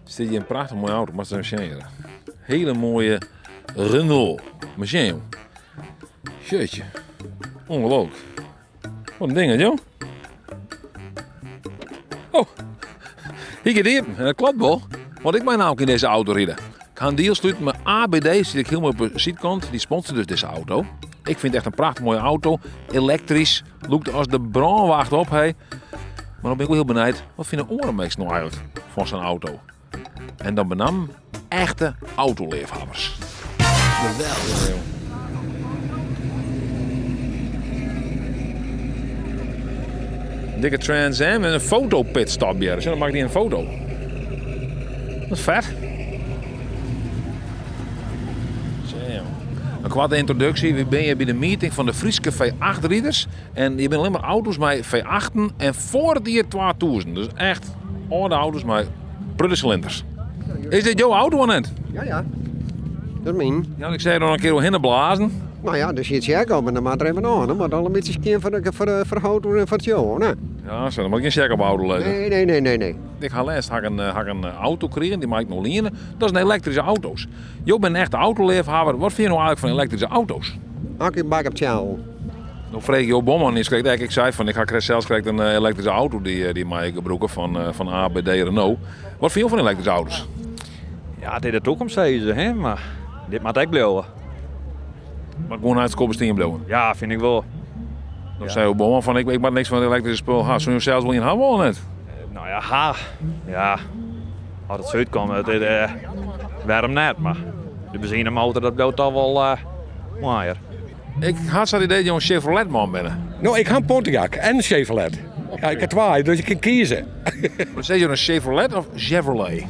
Stiet hjir in prachtich moaie auto, moatst even sjen hjir. Hele moaie Renault. Mar sjen jong. Jeetje. Ongelooflijk. Wat in ding, hè, jong. Oh, hier giet iepen. En dat klopt wol, want ik mei namelijk yn dizze auto ride. Ik ha in deal sluten mei ABD, sit ik hielendal op de sydkant. Dy sponsort dus dizze auto. Ik fyn it echt in prachtich moaie auto. Elektrysk, lûkt as de brânwacht op, hé. Mar dan bin ik wol hiel benijd, wat fine oare minsken no eigentlik fan sa'n auto? En dan benammen echte autoleafhawwers. Geweldig. Dikke Trans Am en in fotopitstop hjir. Dan maak ik dy in foto. Dat is fet. In koarte yntroduksje. Wy binne hjir by de meeting fan de Fryske V8-riders. En hjir binne allinne mar auto's mei V8'en en foar it jier 2000. Dus echt âlde auto's mei protte silinders. Is dit jo auto of net? Ja, ja. Dat is myn. Ja, ik seach der noch in kear oerhinne blazen. Nou ja, der sit sjek op en dan moat der even oan. Dan moat al in bytsje skjin foar de, foar de, foar de auto en foar it sjoen, hè? Ja, sa, dan moat gjin sjek op de auto lizze. Nee, nee, nee, nee, nee. Ik ha lêst ha ik in, ha ik in auto krigen, dy mei ik no liene. Dat is in elektryske auto's. Jo binne in echte autoleafhawwer. Wat fine jo no eigentlik fan elektryske auto's? Ak ik bak op tsjouwen. No freegje jo buorman is krekt ek. Ik sei fan ik ha krekt sels krekt in elektryske auto dy dy mei ik gebrûke fan fan ABD Renault. Wat fine jo fan elektryske auto's? Ja, it is de toekomst sizze se, hè, mar dit moat ek bliuwe. Moat gewoan nei it skoft bestean bliuwe? Ja, fyn ik wol. No sei jo buorman fan ik moat niks fan it elektryske spul ha. Soene jo sels wol ien ha wolle of net? No ja, ha. Ja, as it sa útkomt, it is, wêrom net? Mar de benzinemotor dat bliuwt toch wol moaier. Ik ha sa'n idee dat jo in Chevrolet man binne. No, ik ha in Pontiac en in Chevrolet. Ja, ik ha twa, dus ik kin kieze. Mar sizze jo dan Chevrolet of Chevrolet?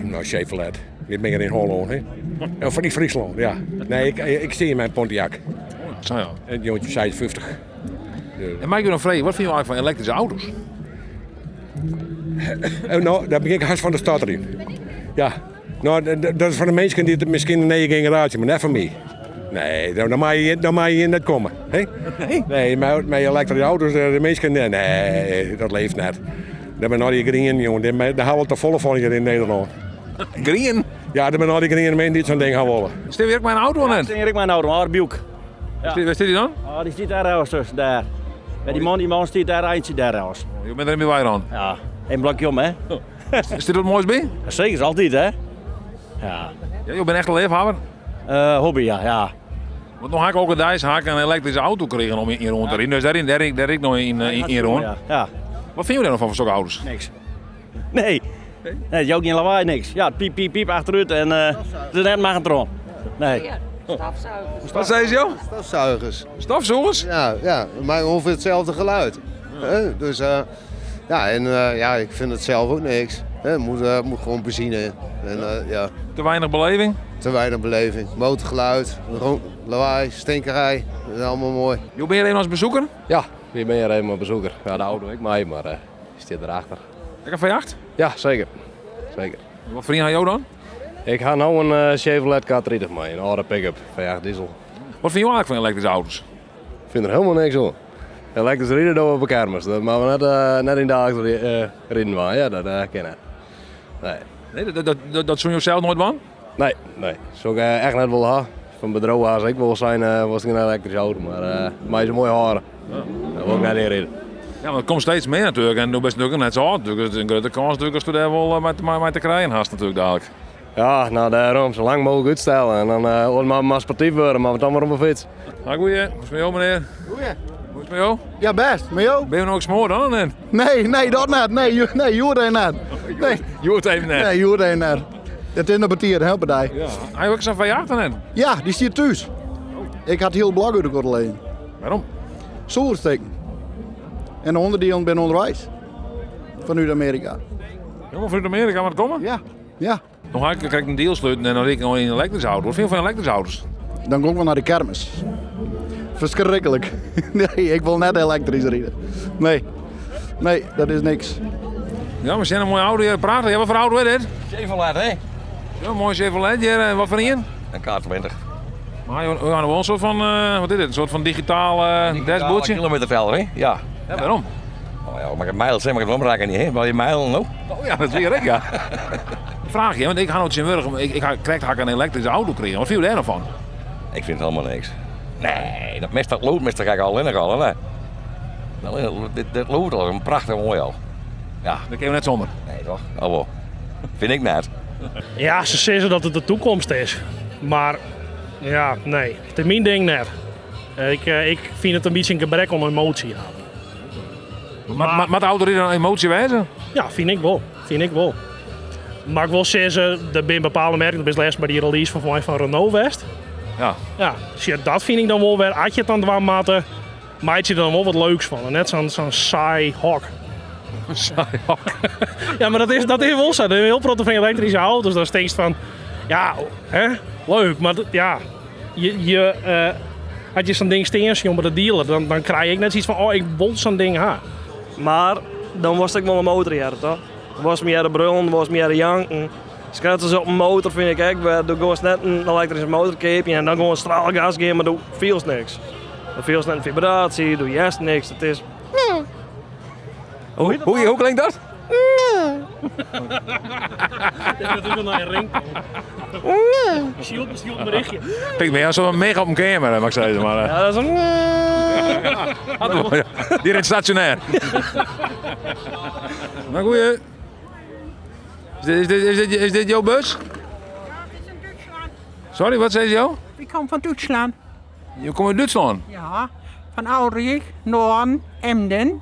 No, Chevrolet. Dit mear yn Hollân, hè? Of yn Fryslân, ja. Nee, ik, ik stean mei in Pontiac. Sa ja. In 1956. En mei ik jo dan freegje, wat fine jo eigentlik fan elektryske auto's? No, dêr begjin ik hast fan te stotterjen. Ja. No, dat is foar de minsken dy't miskien in nije generaasje, mar net foar my. Nee, dan mei je, dan mei je net komme. Hè? Nee? Nee, mei elektryske auto's, de minsken, nee, nee, dat leeft net. Dêr binne al dy grienen, jongen, dêr ha we al te folle fan hjir yn Nederlân. Grien? Ja, der binne al dy griene minsken dy't sa'n ding ha wolle. Stean wy ek mei in auto of net? Stean hjir ek mei in auto, in âlde Buick. Ja. Wêr stiet dy dan? Oh, dy stiet dêr ergens, dêr. By dy man, dy man stiet dêr eintsje dêr ergens. Jo binne der even by wei dan? Ja, even blokje om, hè. Is dit wat moais by? Seker, altyd hè. Ja. Ja, jo binne echt in leafhawwer? Hobby, ja, ja. Want no ha ik elke deis ha ik in elektryske auto krigen om yn rûn te riden. Dus dêr, dêr, dêr rid ik no yn, yn rûn. Ja, ja. Wat fine jo dêr no fan, fan sokke auto's? Niks. Nee. Nee, it jout gjin lawaai, niks. Ja, piep, piep, piep achterút en it is net magnetron. Nee. Stofzuigers. Wat sizze jo? Stofzuigers. Stofzûgers? Ja, ja, maar ongeveer hetzelfde geluid. Dus ja, en ja, ik vind het zelf ook niks. Het moet, moet gewoon benzine. En, ja. Te weinig beleving? Te weinig beleving. Motorgeluid, lawaai, stinkerij. Dat is allemaal mooi. Jo binne hjir even as bezoeker? Ja, wy binne hjir even as bezoeker. Ja, de auto ek mei, mar stiet derachter. Ek in V8? Ja, seker. Seker. Wat foar ien ha jo dan? Ik ha no in Chevrolet K30 mei, in âlde pick-up, V8 diesel. Wat fine jo eigentlik fan elektryske auto's? Ik fyn der hielendal niks oan. Elektrysk ride dogge we op 'e kermis. Dat moatte we net, net yn daagliks riden dwaan. Ja, dat kin net. Nee. Nee, dat, dat, dat, dat soene jo sels noait dwaan? Nee, nee. Soe ik echt net wolle ha. Fan bedriuw ha se ek wol sein, wolst gjin elektryske auto, mar mei se moai hâlde. Dêr wol ik net yn ride. Ja, want it komt steeds mear natuerlik en do bist natuerlik net sa âld natuerlik. It is in grutte kâns natuerlik ast dêr wol mei te krijen hast natuerlik dadelijk. Ja, no dêrom, sa lang mooglik útstelle en dan oars mar sportyf wurde, mar dan mar op 'e fyts. No goeie, hoe is it mei jo menear? Goeie. Hoe is it mei jo? Ja bêst, mei jo? Binne jo no ek smoar dan of net? Nee, nee dat net. Nee, nee, hjoed even net. Nee. Hjoed even net? Nee, hjoed even net. It is noch betiid, hè, op 'e dei. Ja. Ha jo ek sa'n V8 of net? Ja, dy stiet thús. Ik ha it hiele blok út elkoar te lizzen. Wêrom? Soerstikken. En de ûnderdielen binne ûnderweis. Fanút Amearika. Helemaal fanút Amearika moat komme? Ja, ja. No ha ik krekt in deal sluten en dan rid ik no yn in elektryske auto. Wat fine jo fan elektryske auto's? Dan gean ik wol nei de kermis. Ferskriklik. Nee, ik wol net elektrysk ride. Nee. Nee, dat is niks. Ja, we sjen in moaie auto hjir. Prachtich. Ja, wat foar auto is dit? Chevrolet, hè? Ja, moaie Chevrolet hjir. En wat foar ien? Een K20. Maar jo ha wol in soart fan, wat is dit? In soart fan digitaal dashboardje? Kilometerteller, hè? Ja. Ja, wêrom? Oh ja, mar ik mijl, zeg maar, ik omrekkenje, hè? Wol je mijlen no? Oh ja, dat wie ek, ja. Fraach je, want ik ha no tsjintwurdich, ik, ik ha krekt ha ik in elektryske auto krigen. Wat fine jo dêr no fan? Ik fyn it helemaal niks. Nee, dat mist dat lûd mist ik allinnich al, hè. Dit, dit lûd al, in prachtich moai al. Ja. Dêr kinne we net sûnder. Nee, toch? Oh, wol. Fyn ik net. Ja, se sizze dat it de toekomst is. Mar ja, nee. It is myn ding net. Ik, ik fyn it in bytsje in gebrek oan emoasje hawwen. Mar moat autoriden in emoasje wêze? Ja, fyn ik wol. Fyn ik wol. Mar ik wol sizze, der binne bepaalde merken, do bist lêsten by dy release fan fan Renault west. Ja. Ja, sjoch, dat fyn ik dan wol wer, as je it dan dwaan moatte, meitsje der dan wol wat leuks fan. En net sa'n sa'n saai hok. Saai hok. Ja, mar dat is wol sa. Der binne hiel protte fan elektryske auto's, dan tinkst fan, ja, hè, leuk, mar ja, je, je, uh, as je sa'n ding stean sjogge by de dealer, dan, dan krij ik net sayts fan, oh, ik wol sa'n ding ha. Mar dan wolst ek wol in motor hearre, toch? Wolst 'm hearre brullen, wolst 'm hearre janken. Skretters op in motor fyn ik ek wer. Do giest net in elektryske motor keapjen en dan gewoan straal gas gean, mar do fielst niks. Do fielst net in fibraasje, do hearst niks. It is. Hoe, hoe, hoe klinkt dat? Dat is wel een ring. Sjoerd bestjoert een berichtje. Klinkt meer alsof een mega op een kamer, mag ik zeggen. Maar, Ja, dat is een. Die rijdt stationair. Maar goeie. Is dit, is dit, is dit, is dit jouw bus? Sorry, wat zei ze jou? Ik kom van Duitsland. Je komt uit Duitsland? Ja, van Aurich, Norden, Emden.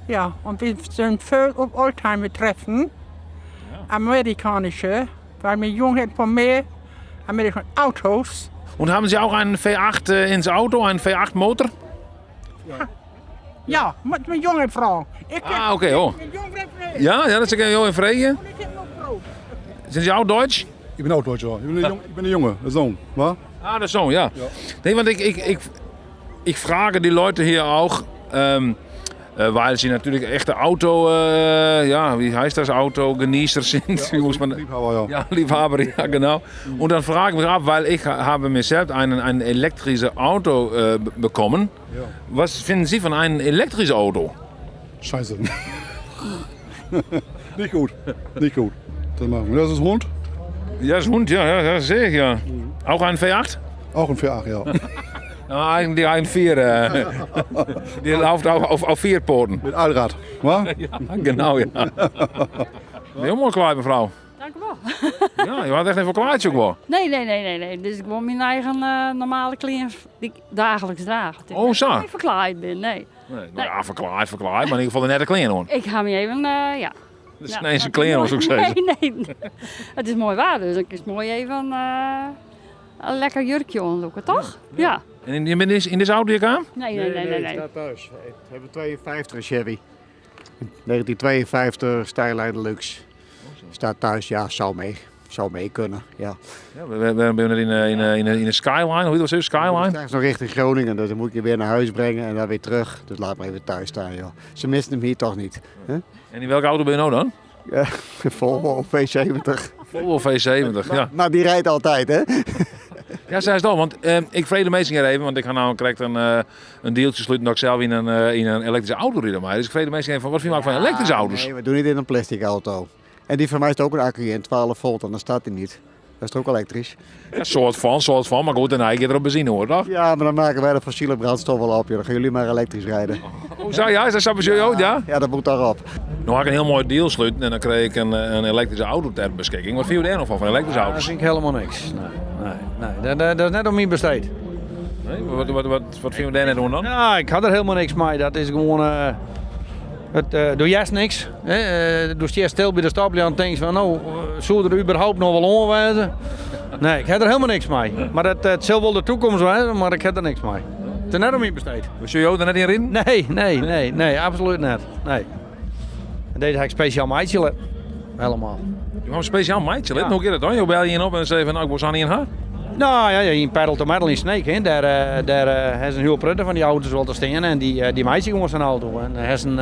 Ja, und wir sind voll op Oldtimer treffen. Amerikanische, weil mir Jungen hat von mir amerikanische Autos. Und haben Sie auch einen V8 ins Auto, einen V8 Motor? Ja, moet mijn jongen vragen. Ik Ah, oké, oh. Ja, ja, dat kan ik jou even vragen. Sind Sie auch Deutsch? Ik ben ook Duits, ja. Ik ben een, jong, ik ben een jongen, de zoon. Wat? Ah, de Sohn, ja. Nee, want ik, ik, ik, ich frage die Leute hier auch, weil sie natürlich echte Auto, ja, wie heißt das, Autogenießer sind. Wie muss man, Liefhaber, ja. Ja, Liebhaber, ja, genau. Und dann frage ich mich ab, weil ich habe mir selbst ein elektrisches Auto bekommen. Ja. Was finden Sie von einem elektrischen Auto? Scheiße. Niet goed. Niet goed. Dat machen wir. Das ist Hund. Ja, das ist Hund, ja, ja, das sehe ich, ja. Auch ein V8? Auch ein V8, ja. Nou, eigentlich ein 4. Die läuft auch auf vier Poten. Mit Allrad, wa? Ja, genau, ja. Heel mooi klaar, mevrouw. Dank u wel. Ja, je had echt even klaartje ook wel. Nee, nee, nee, nee, nee. Dit is gewoon mijn eigen normale kleren die ik dagelijks draag. Het is Oh, niet zo. dat ik verklaaid ben, nee. Nee, nou ja, verklaard, verklaard, maar in ieder geval de nette kleren hoor. Ik ga me even, ja. Dat is Ja, ineens een het kleren, mooi. zou ik zeggen. Nee, nee. Het is mooi waar, dus ik is mooi even een lekker jurkje aanlokken, toch? Ja. En in, je bent in deze auto hier kwam? Nee, nee, nee, nee. nee. staat thuis. We hebben 52 Chevy. 1952 Stylijn Deluxe. Staat thuis, ja, zou mee. Zou mee kunnen, ja. Ja, we zijn in een Skyline, hoe heet dat zo? Skyline? Straks nog richting Groningen, dus dan moet ik je weer naar huis brengen en dan weer terug. Dus laat maar even thuis staan, joh. Ze misten hem hier toch niet. Hè? En in welke auto ben je nou dan? Ja, Volvo V70. Volvo V70, ja. Maar die rijdt altijd, hè? Ja, zij is dat, want ik vrees de meesten hier even, want ik ga nou correct een deeltje sluiten dat ik zelf in een elektrische auto rijd. Maar dus ik vrees de meesten even van, wat vind je nou van elektrische auto's? Nee, we doen niet in een plastic auto. En die van mij is ook een accu in, 12 volt, en dan staat die niet. Dat is toch ook elektrisch? Ja, soort van, maar goed, en hij gaat er op benzine hoor, toch? Ja, maar dan maken wij de fossiele brandstof wel op, joh. Dan gaan jullie maar elektrisch rijden. Oh, zo, ja, is dat zo bij ook, ja? Ja, dat moet daarop. Nou had ik een heel mooi deal sluiten en dan kreeg ik een elektrische auto ter beschikking. Wat vind je daar nog van, van elektrische Dat auto's? vind ik helemaal niks. Nee, nee, nee. Dat is net om mij besteed. Nee, wat vind je daar net aan dan? Ja, ik had er helemaal niks mee. Dat is gewoon... het, doe juist niks. Hè? Doe je stil bij de stapje en denk van, nou, zou er überhaupt nog wel aanwijzen? Nee, ik heb er helemaal niks mee. Maar het zal wel de toekomst zijn, maar ik heb er niks mee. Het is net om je besteed. Zul je er net in rijden? Nee, nee, nee, nee, absoluut niet. Nee. En deze heb ik speciaal meidje laten. Helemaal. Je hebt een speciaal meidje laten? Ja. Hoe gaat dat dan? Je bel je in op en zeg van, nou, ik was aan in haar. Nou ja, in Paddle to Metal in Sneek, hè. Daar is een heel prutte van die auto's wel te staan en die meidje gewoon zijn auto. En hij is een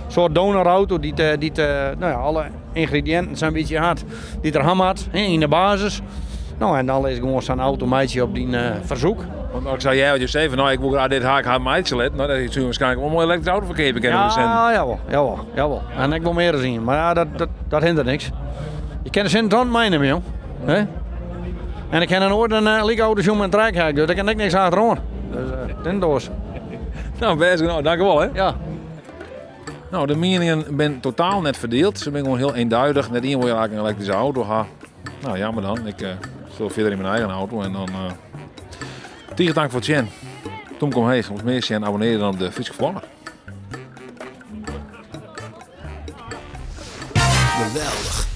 soort donorauto die nou ja, alle ingrediënten zo'n beetje had, die er ham had, hè, in de basis. Nou, en dan is gewoon zo'n auto meidje op die verzoek. Want als ik zei, jij wat je zei van, nou, ik wil graag dit haak haar meidje laten. Nou, dat is waarschijnlijk wel een mooie elektrische auto verkeerd bekend. Ja, jawel, jawel, jawel. En ik wil meer zien, maar ja, dat hindert niks. Je kinne de sinnebrân meinimme, jong. Hè? En ik kin in oar in like auto sjoen met een trekhek, dus daar kan ik niks achteroan. Dus uh, doos. Nou, bêst genôch. Dankjewol, hè. Ja. Nou, de mieningen binne totaal net ferdield. Se binne gewoan hiel eenduidich. Net ien wol eigentlik in elektryske auto ha. Nou, jammer dan. Ik sil fierder yn myn eigen auto en dan uh, tige tank foar it sjen. Tûmke omheech. Wolst mear sjen, abonnearje dan op de Fryske Vlogger. Geweldich.